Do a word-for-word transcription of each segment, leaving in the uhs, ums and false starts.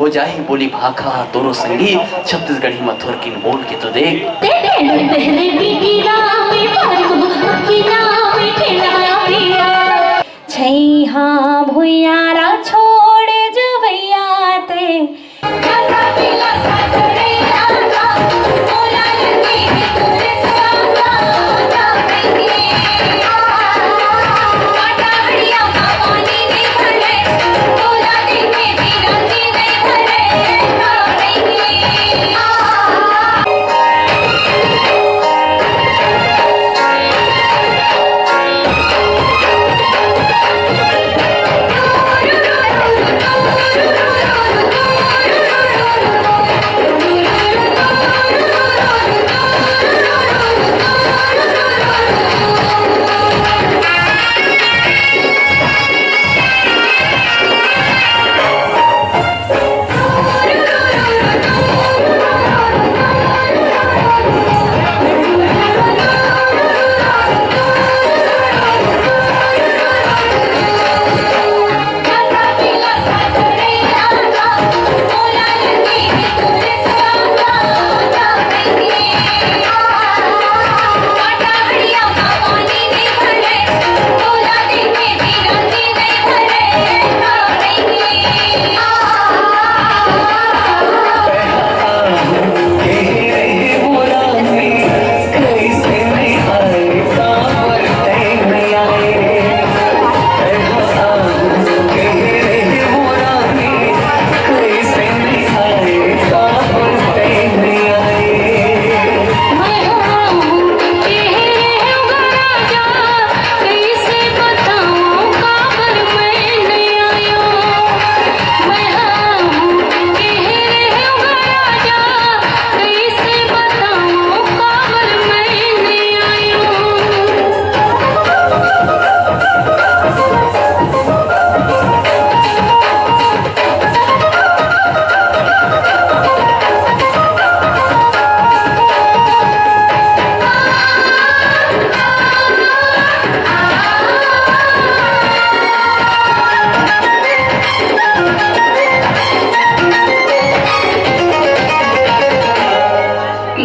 जाही बोली भाखा ह तोरो संगी, छत्तीसगढ़ी म थोरकिन बोल के तो देख। तेरे, तेरे बिटिया में भरम, बिटिया में खिला दिया। छैहा भुइयां ला छोड़ जवैया ते।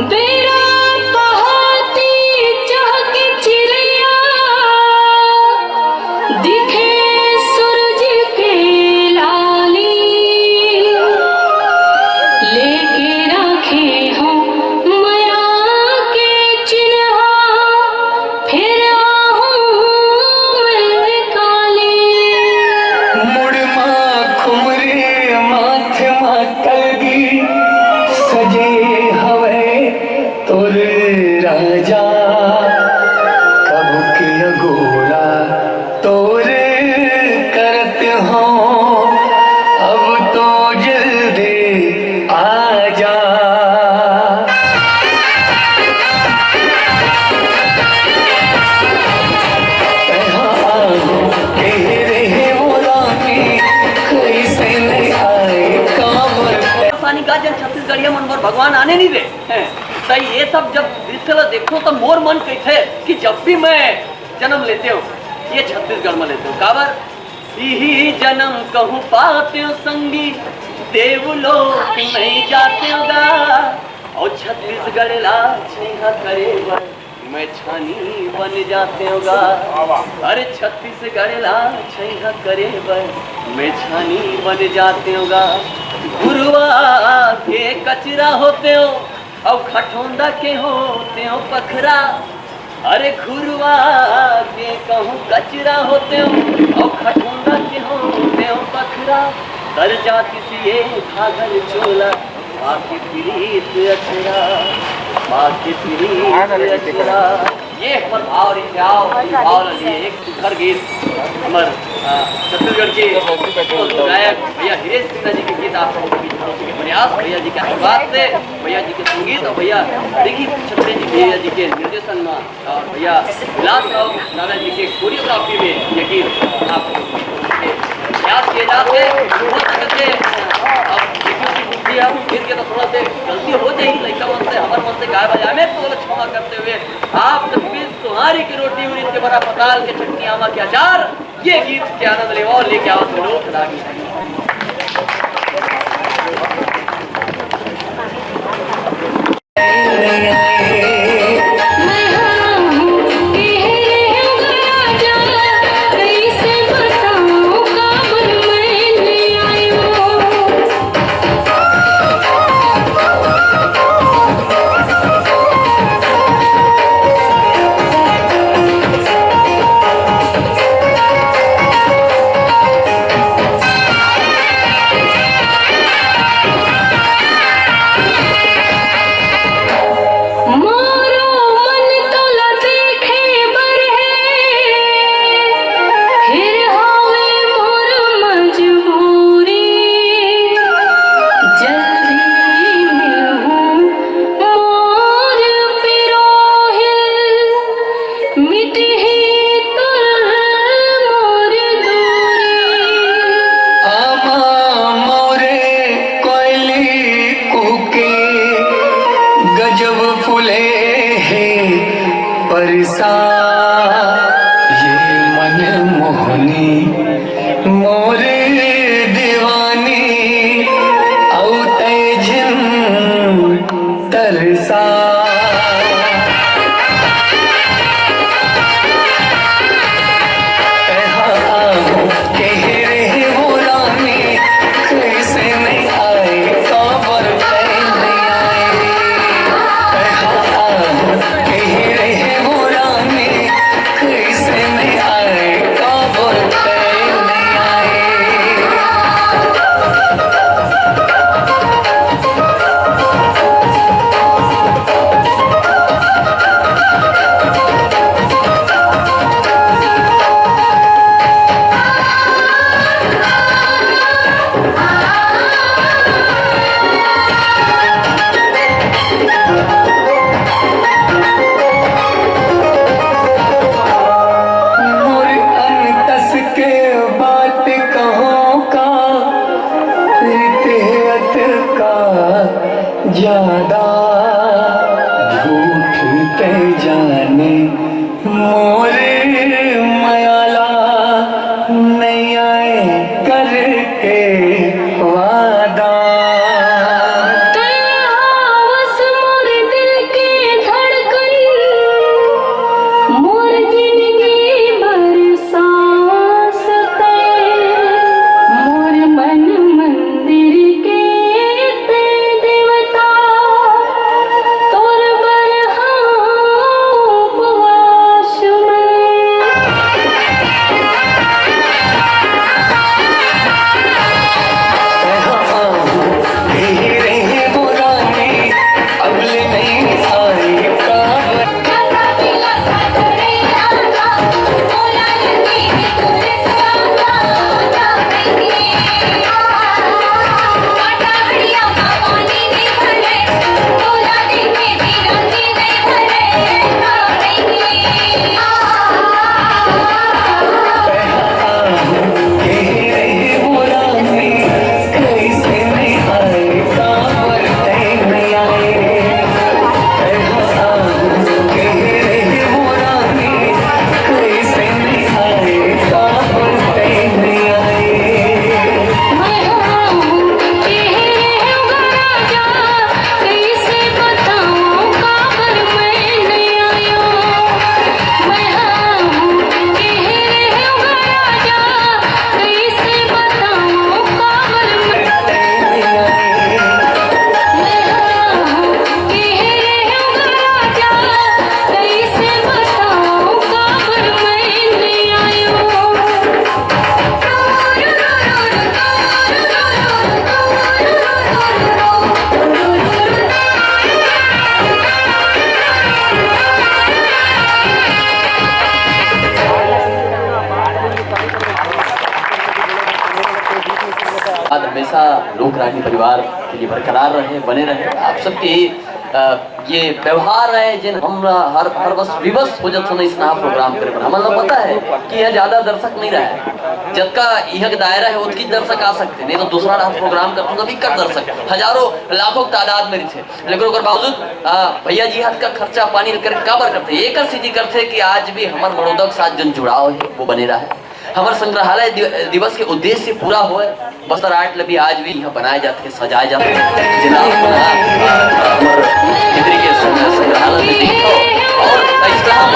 बेरा पहाती चहके चिरैया, दिखे सूरज के लाली। लेके राखे हों मया के चिन्हा, फेर आहूं मैं काली। मुड़ मा खुमरे माथ मा कलगी सजे हवय तोर राजा। कब के अगोरा तोर करत हों, अब तो जल्दी आजा। आसानी का जन छत्तीसगढ़िया मन बर भगवान आने नहीं दे। हैं। त ये सब जब दृश्य ला देखो त मोर मन कहिथे कि जब भी मैं जन्म लेते हो, ये छत्तीसगढ़ में लेते हो। काबर? इही जन्म कहूँ पाते हो संगी, देवलोक नहीं जाते हो गा। और छत्तीसगढ़ ला छैहा करे बर मैं छानी बन जाते हो गा। अरे छत्तीसगढ़ ला छैहा करे बर मैं छानी बन जाते हो गा। घुरवा के कचरा होते हो, अउ खठोंदा के होते हो पखरा। अरे घुरवा के कहूँ कचरा होते हो, अउ खठोंदा के होते हो पखरा। तर जातिस ये घाघर चोला, पाके प्रीत अछरा, पाके प्रीत अछरा। ये हमर भाव रहिथे, भाव ला लिए एक सुघर गीत हमर, अ, छत्तीसगढ़ के गायक भैया हिरेश सिन्हा जी के गीत आप सबके बीच परोसे के प्रयास, भैया जी के आशीर्वाद से, भैया जी के संगीत और भैया रिकी छत्ते जी, भैया जी के निर्देशन में और भैया विलास राव दादा जी के कोरियोग्राफी में ये गीत आप प्रयास किए जाते हैं। हो सकते हैं, अब देखिए कि बुद्धि है, गिर के तो थोड़ा से गलती हो जाएगी, लड़का मन से, हमारे मन से गाय बजाए में तो क्षमा करते हुए आप सभी सोहारी की रोटी, उड़ीद के बड़ा पताल के चटनी, आमा के अचार, ये गीत के आनंद लेवा और लेके आओ तो लोग रागी। लोक रागी परिवार के लिए बरकरार रहे, बने रहे। आप सबके, अ, ये व्यवहार है, जिन हम हर, हर बस विवश हो जाते हैं इस नवा प्रोग्राम करे बर। हमन ला पता है कि यह ज्यादा दर्शक नहीं रहा है, जतका यह दायरा है, उतकी दर्शक आ सकते, नहीं तो दूसरा रात प्रोग्राम करते तो भी कम दर्शक, हजारों, लाखों की तादाद में रहिथे। लेकिन ओकर बावजूद, अ, भैया जी हाथ का खर्चा पानी लेकर काबर करते, एक सीधी करते कि आज भी हमर मड़ौदा के साथ जोन जुड़ाव है, वो बने रहे। हमर संग्रहालय दि-, दिवस के उद्देश्य पूरा होए। बस्तर आर्ट ल भी आज भी यहाँ बनाए जाते, सजाए जाते हैं। जिला हमर इधर के संग-, संग्रहालय में देखो और इसका हम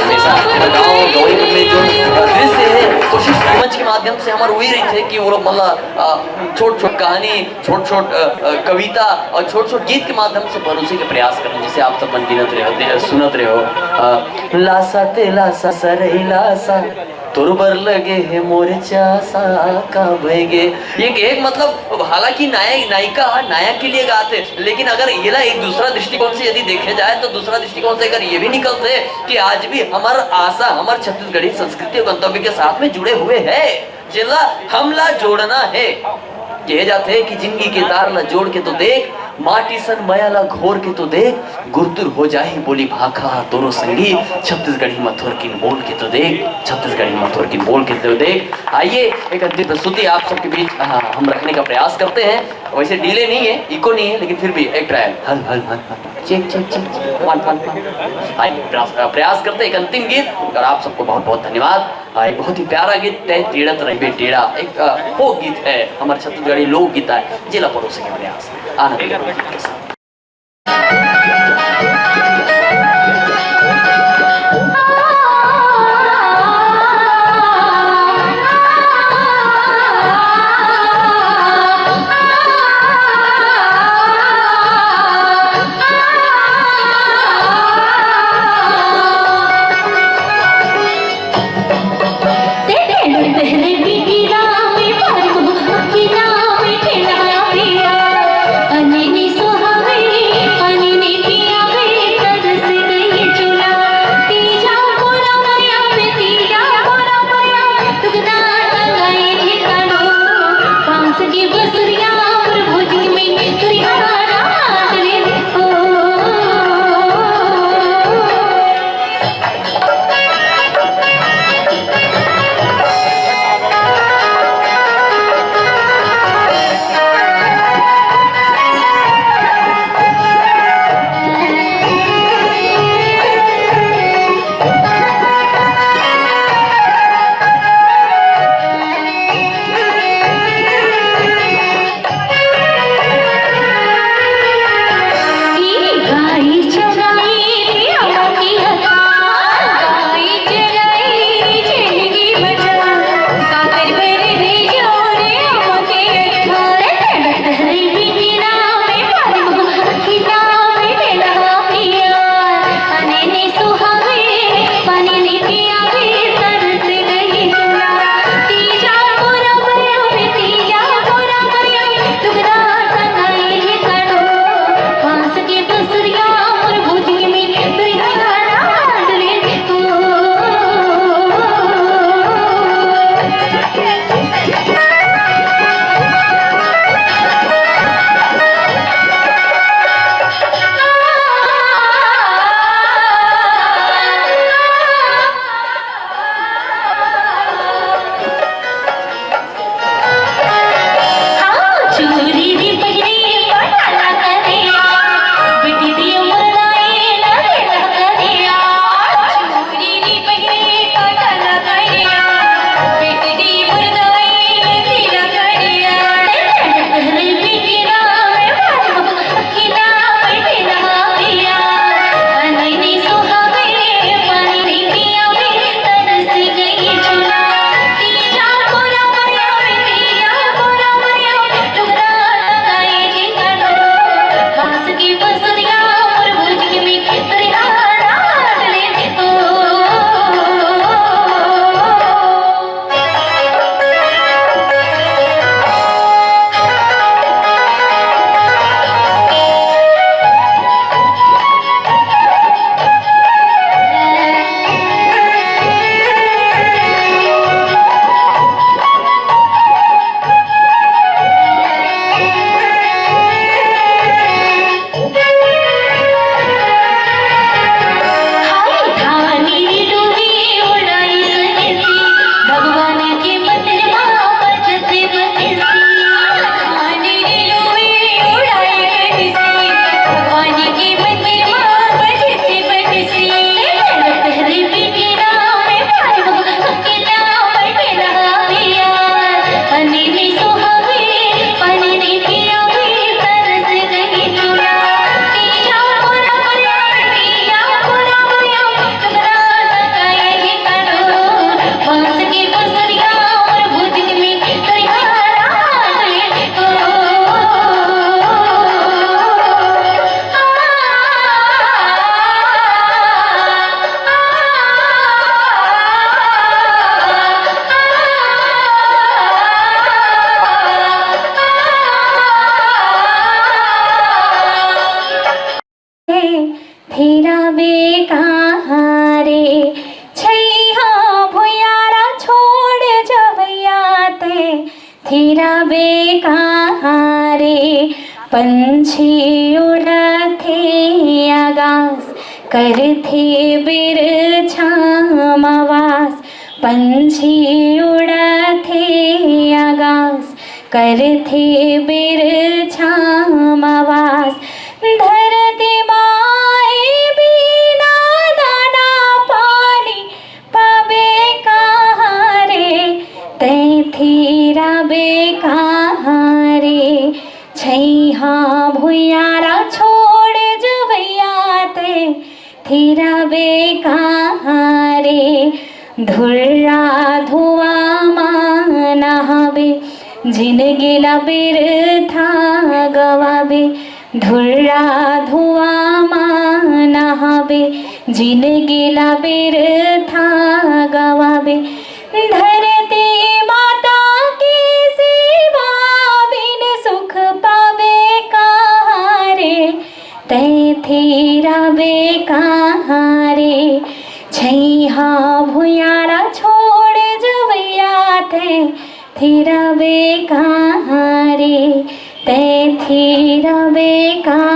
हमेशा हमर गाँव गौरी में जो दृश्य है, कोशिश मंच के माध्यम से हमर वही रही थे कि वो लोग मतलब, अ, छोट-छोट कहानी, छोट-छोट, अ, अ, कविता और छोट-छोट गीत के माध्यम से परोसे के प्रयास करना, जैसे आप सब मन गिनत रहे हो, दे-, सुनत रहे हो, अ, लासा ते लासा सरई लासा, तोर बर लगे हे मोर चासा, का भय गे। ये एक, मतलब, हालांकि नायक, नायिका हा नायक के लिए गाते, लेकिन अगर येला एक दूसरा दृष्टिकोण से यदि देखे जाए, तो दूसरा दृष्टिकोण से अगर ये भी निकलते कि आज भी हमर आसा, हमर छत्तीसगढ़ी संस्कृति और गंतव्य के साथ में जुड़े हुए है, जेला हमला जोड़ना है। कहे जाथे कि जिंदगी के तार ला जोड़ के तो देख, माटी सन मया ला घोर के तो देख, गुरतुर हो जाही बोली भाखा हा तोरो संगी, छत्तीसगढ़ी म थोरकिन बोल के तो देख, छत्तीसगढ़ी म थोरकिन बोल के तो देख। आइए, एक अंतिम प्रस्तुति आप सबके बीच, हाँ, हम रखने का प्रयास करते हैं। वैसे डिले नहीं है, इको नहीं है, लेकिन फिर भी एक ट्रायल। हल, हल, हल, हल। Check, check, check, check. One, one, one. आइए, प्रयास, प्रयास करते हैं एक अंतिम गीत और आप सबको बहुत, बहुत धन्यवाद। हाँ, एक बहुत ही प्यारा गीत है, टेढ़त रहिबे टेढ़ा, एक, अ, फोक गीत है, हमर छत्तीसगढ़ी लोकगीत है, जेला परोसे के प्रयास। आनंद लीजिए गीत के साथ। बे कहाँ रे। पंछी उड़थे आकाश, करथे बिरछा म वास। पंछी उड़थे आकाश, करथे बिरछा म वास। धरती माई बिना दाना पानी पाबे कहाँ रे, तैं थिराबे कहाँ रे। छैहा भुइयां ला छोड़े जवैया, तैं थिराबे कहाँ रे। धुर्रा धुआं मा नहाबे, जिनगी ला बिरथा गवाबे। धुर्रा धुआं मा नहाबे, जिनगी ला बिरथा गवाबे। धरती माता के सेवा बिन सुख पाबे कहाँ रे, तैं थिराबे कहाँ रे। छैहा भुइयां ला छोड़े जवैया, तैं थिराबे कहाँ रे, तैं थिराबे कहाँ